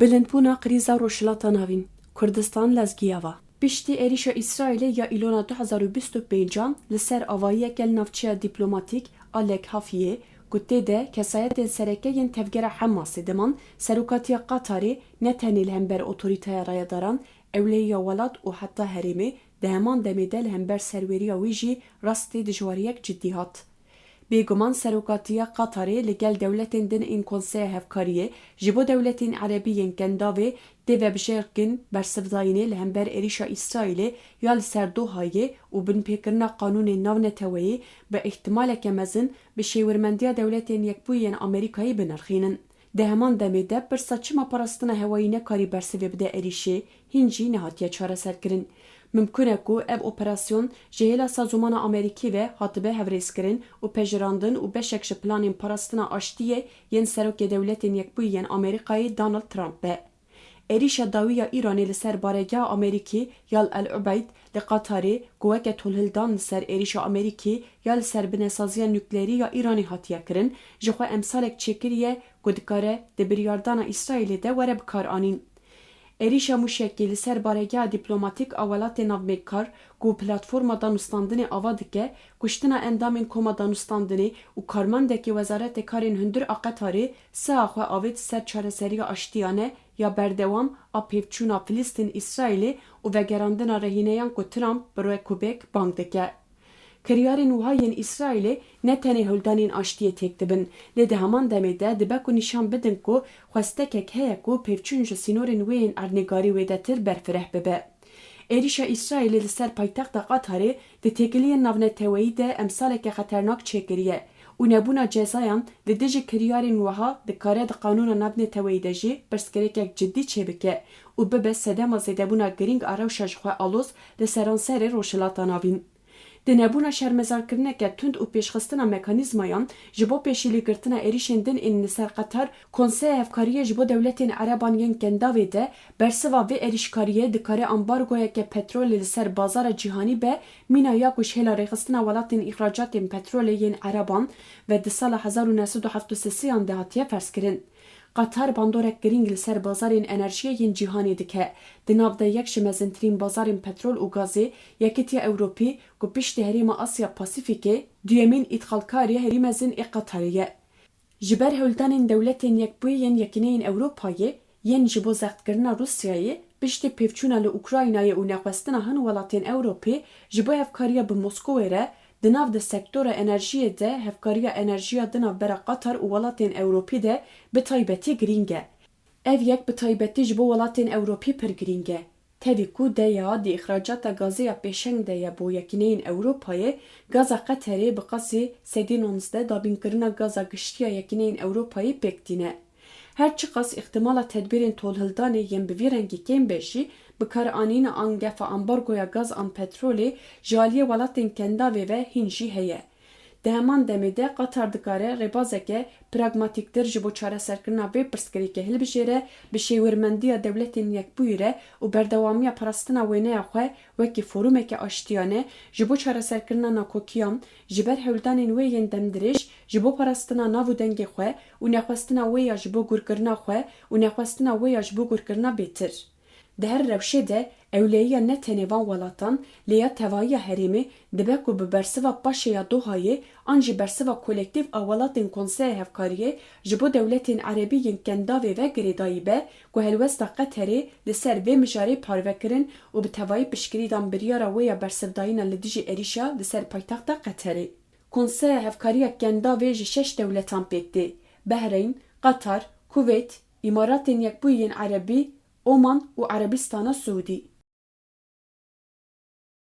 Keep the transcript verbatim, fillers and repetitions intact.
Bilindbûna krîza Rojhilata Navîn, Kurdistan lezgiyava. Piştî êrîşa Îsraîlê ya Îlona du hezar û bîst û pêncan li ser avahiyeke li navçeya dîplomatîk a Lek Hafiyê, ku tê de kesayetên sereke yên tevgera Hemasê diman, serokatiya Qatarê ne tenê li hember otorîteya rayedaran, ewlehiya welat û heta herêmê, di heman demê de li hember serwêriya wî jî rastê dijwariyek cidî hat. Bêguman serokatiya Qatarê li gel dewletên din ên Konseya Hevkariyê ji bo dewletên Erebî yên Kendavê tê vebijêrkin bersivdayînê li hember êrîşa Îsraîlê ya li ser Dohayê û binpêkirina qanûnên navneteweyî bi îhtimaleke mezin bi şêwirmendiya Dewletên Yekbûyî yên Amerîkayê binirxînin. Di heman demê de pirsa çima parastina hewayî nekarî bersivê bide êrîşê, hîn jî nehatiye çareserkirin. Mimkun e ku ev operasyon ji hêla sazûmana Amerîkî ve hatibe hevrêzkirin û pejirandin û beşek ji planên parastina aştiyê yên Serokê Dewletên Yekbûyî yên Amerîkayê Donald Trump be. Êrîşa dawî ya Îranê li ser baregeha Amerîkî ya li El Ubeyd li Qatarê, ku weke tolhildan li ser êrîşa Amerîkî ya li ser binesaziya nukleerî ya Îranê hatiye kirin, jixwe emsalek çêkiriye ku dikare di biryardana Îsraîlê de were bikaranîn. Êrîşa mûşekî li ser baregeha dîplomatîk a welatê navmêkar ku platforma danûstandinê ava dike, kuştina endamên koma danûstandinê û karmendekî Wezaretê Karên Hundir a Qetarê siha xwe avêt ser çareseriya aştiyane ya berdewam a pêvçûna Filistîn-Îsraîlê û vegerandina rehîneyan ku Trump bi rêkûbêk bang dike. Kiryarên wiha yên Îsraîlê ne tenê hewldanên aştiyê têk dibin, lê di heman demê de dibe ku nîşan bidin ku xwestekek heye ku pêvçûn ji sînorên wê yên erdnîgarî wêdetir berfireh bibe. Êrîşa Îsraîlê li ser paytexta Qatarê di têkiliyên navneteweyî de emsaleke xeternak çêkiriye û nebûna cezayan li dijî kiryarên wiha dikare di qanûna navneteweyî de jî pirsgirêkek cidî çêbike û bibe sedema zêdebûna girîng a rewşa jixwe aloz li seranserê Rojhilata Navîn. Di nebûna şermezarkirineke tund û pêşxistina mekanîzmayan ji bo pêşîlîgirtina êrîşên din ên li ser Qatar, Konseya Hevkariyê ji bo dewletên Ereban yên Kendavê de bersiva vê êrîşkariyê dikare ambargoyeke petrolê li ser bazara cîhanî be, mîna ya ku ji hêla rêxistina welatên îxracatên petrolê yên Ereban ve di sala hezar û neh sed û heft û sê an de hatiye ferzkirin. Qatar bandorek girîng li ser bazarên enerjiyê yên cîhanê dike. Di nav de yek ji mezintirîn bazarên petrol û gazê, Yekîtiya Ewropî, ku piştî herêma Asya Pasîfîkê duyemîn îtxalkarê herî mezin ê Qatarê ye. Ji ber hewldanên Dewletên Yekbûyî yên Yekîneyên Ewropayê yên ji bo zextkirina Rûsyayê, piştî pêvçûna li Ukraynayê û nexwestina hin welatên Ewropê ji bo hevkariya bi Moskowê re, di nav de sektora enerjiyê de hevkariya enerjiya di navbera Qatar û welatên Ewropî de bi taybetî girîng e. Ev yek bi taybetî ji bo welatên Ewropî pir girîng e. Tevî ku deya di îxracata gazê ya pêşeng de ye bo Yekîneyên Ewropayê, gaza Qeterê bi qasî sedî nonzdeh dabînkirina gaza giştî ya Yekîneyên Ewropayê pêk tîne. Her çiqas îhtimala tedbîrên tolhildanê yên bi vî rengî kêm be jî, bikaranîna angefa ambargoya gaz an petrolê ji aliyê welatên Kendavê ve hîn jî heye. Di heman demê de Qatar dikare rêbazeke pragmatîktir ji bo çareserkirina vê pirsgirêkê hilbijêre, bi şêwirmendiya Dewletên Yekbûyî re û berdewamiya parastina wêneya xwe wekî forumeke aştiyane ji bo çareserkirina nakokiyan, ji ber hewldanên wê yên demdirêj ji bo parastina nav û dengê xwe û nexwestina wê ya ji bo gurkirina xwe û nexwestina wê ya ji bo gurkirina bêtir. Di her rewşê de ewlehiya ne tenê van welatan, lê ya tevahiya herêmê dibe ku bi bersiva paşê ya Dohayê an jî bersiva kolektîf a welatên Konseya Hevkariyê ji bo dewletên Erebî yên Kendavê ve girêdayî be, ku helwesta Qeterê li ser vê mijarê parve kirin û bi tevayî piştgirî dan biryara wê ya bersivdayîna li dijî êrîşa li ser paytexta Qeterê. Konseya Hevkariya Kendavê ji şeş dewletan pêk tê: Behreyn, Qatar, Kuveyt, Îmaratên Yekbûyî yên Erebî, Oman û Erebistana Siûdî.